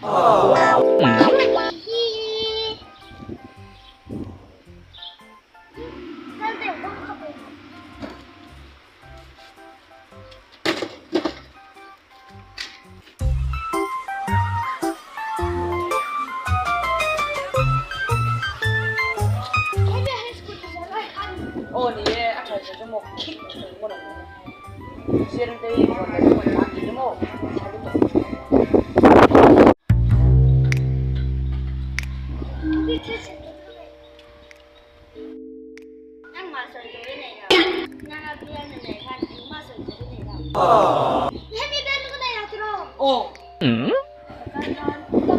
Aw ni e, a tha zia chu maw khik thei ngawt ang zir te hi huan leh huan tan tih hi maw tha lutuk. Engmah sawi tur i nei lo. Nanga bialna nei khan engmah sawi tur i nei lo. Hemi bialna ka nei lo tiraw? Aw. Ka kal dawn.